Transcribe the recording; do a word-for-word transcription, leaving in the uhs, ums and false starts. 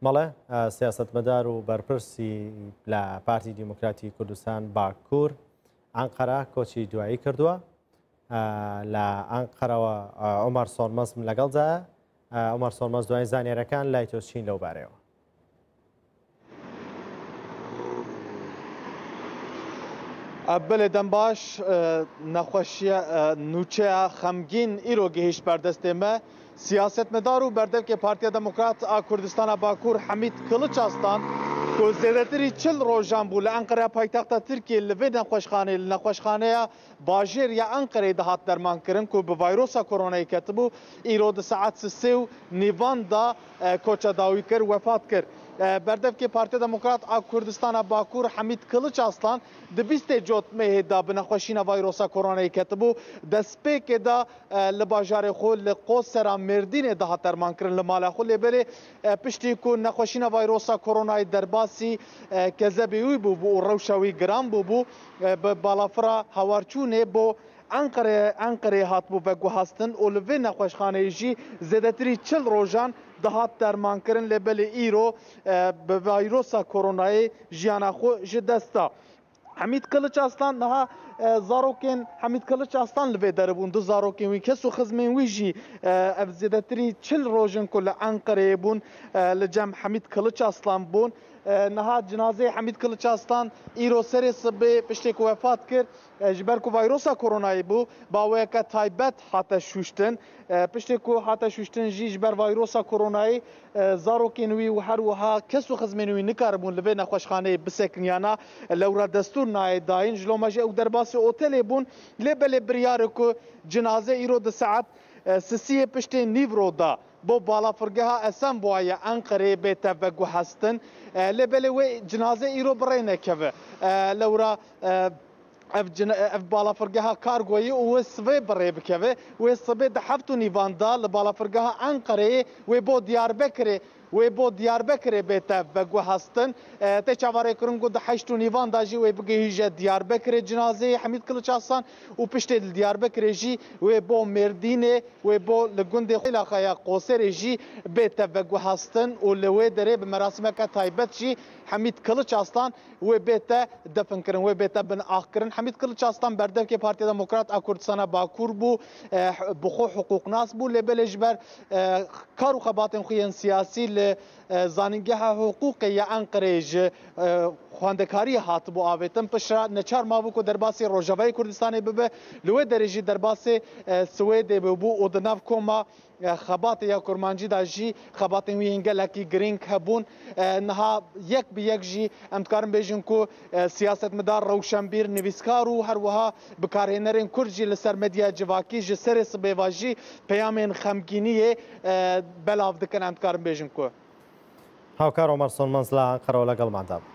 بەڵێ، ئە، سیاسەتمەدار و بەرپرسی لە پارتی دیموکراتی کوردستان باکوور ئەنقەرە کۆچی دوایی کردووە. ئە، لە ئەنقەرەوە، ئە، عومەر سۆرمەزم لەگەڵدایە. ئە، عومەر سۆرمەز، دوای زانیارەکان لای تۆ چین لەو بارەیەوە؟ Belê dem baş, e, nexweşiya, e, nûçeya xemgîn îro gihîşt berdestê me. Siyasetmedar û berdevkê Partiya Demokrat a Kurdistana Bakur Hemîd Kiliç Aslan, ku zêdetirî çil rojan bû li Enqereya paytexta Tirkiyê li vê nexweşxaneyê, li nexweşxaneya bajêr ya Enqereyê dihat dermankirin, ku bi vayrosa koronayê ketibû, îro di saet sisê û nîvan de, e, koça dawî kir, wefat kir. E, berdevkê Partiya Demokrat a Kurdistana Bakur Hemîd Kiliç Aslan di bîstê Cotmehê de bi nexweşîna vayrosa koronayê ketibû. Destpêkê de, e, li bajarê xwe li Qosera Mêrdînê dihat dermankirin li mala xwe. Lê belê, e, piştî ku nexweşîna vayrosa koronayê derbasî, e, kezebê wî bûbû û rewşa wî giran bûbû, e, bi balafira hawarçûnê bo Enqere-, Enqereyê hatibû veguhastin û li vê nexweşxaneyê jî zêdetirî çil rojan dihat dermankirin, lê belê îro, e, bi vayrosa koronayê jiyana xwe ji dest da. Hemîd Kiliç Aslan niha, e, zarokên Hemîd Kiliç Aslan li vê derê bûn. Du zarokên wî, kes û xizmên wî jî, e, ev zêdetirî çil roj in ku li Enqereyê bûn, e, li cem Hemîd Kiliç Aslan bûn. E, niha cinazeyê Hemîd Kiliç Aslan îro serê sibê piştê ku wefat kir, e, ji ber ku vayrosa koronayê bû, bi awayeke taybet hate şûştin. E, piştê ku hate şûştin jî ji ber vayrosa koronayê, e, zarokên wî û her wiha kes û xizmên wî nikaribûn li vê nexweşxaneyê bisekiniyana, lewra destûr nayê dayîn. Ji loma jî ew derbasî otelê bûn. Lê belê biryar e ku cinaze îro di saet, e, sisiyê piştê nîvro de bo balafirgeha Esenboğa ya Enqereyê bête veguhestin. E, lê belê wê cinaze îro bi rê nekeve. E, lewra, e, ev cina-, ev balafirgeha kargoyê û wê sibê bi rê bikeve. Wê sibê di heft û nîvan de li balafirgeha Enqereyê wê bo Diyarbekirê, wê bo Diyarbekirê bête veguhestin. E, tê çaverêkirin ku di heşt û nîvan de jî wê bigihîje Diyarbekirê cinazeyê Hemîd Kiliç Aslan û piştê li Diyarbekirê jî wê bo Mêrdînê, wê bo li gundê Xwêlaxa ya Qoserê jî bête veguhestin û li wê derê bi merasimeke taybet jî Hemîd Kiliç Aslan wê bête definkirin, wê bête binaxkirin. Hemîd Kiliç Aslan berdevkê Partiya Demokrat a Kurdistana Bakur bû, e, bi xwe hiqûqnas bû, lê belê ji ber, e, kar û xebatên xwe yên siyasî li, e, Zanîngeha Hiqûqê ya Enqereyê ji, e, xwendekariyê hatibû avêtin. Piştre neçar mabû ku derbasî Rojavayê Kurdistanê bibe, li wê derê jî derbasê, e, Swêdê bûbû û di nav koma, e, xebatê ya kurmancî de jî xebatên wî yên gelekî girîng hebûn. E, niha yek bi yek jî em dikarin bêjin ku, e, siyasetmedar, rewşenbîr, nivîskar û her wiha bikarhênerên Kurd jî li ser medyaya civakî ji serê sibê ve jî peyamên xemgîniyê, e, belav dikin, em dikarin bêjin ku. هاوکار عومەر سۆنمەنز لە ئەنقەرەوە لەگەڵماندا بوو.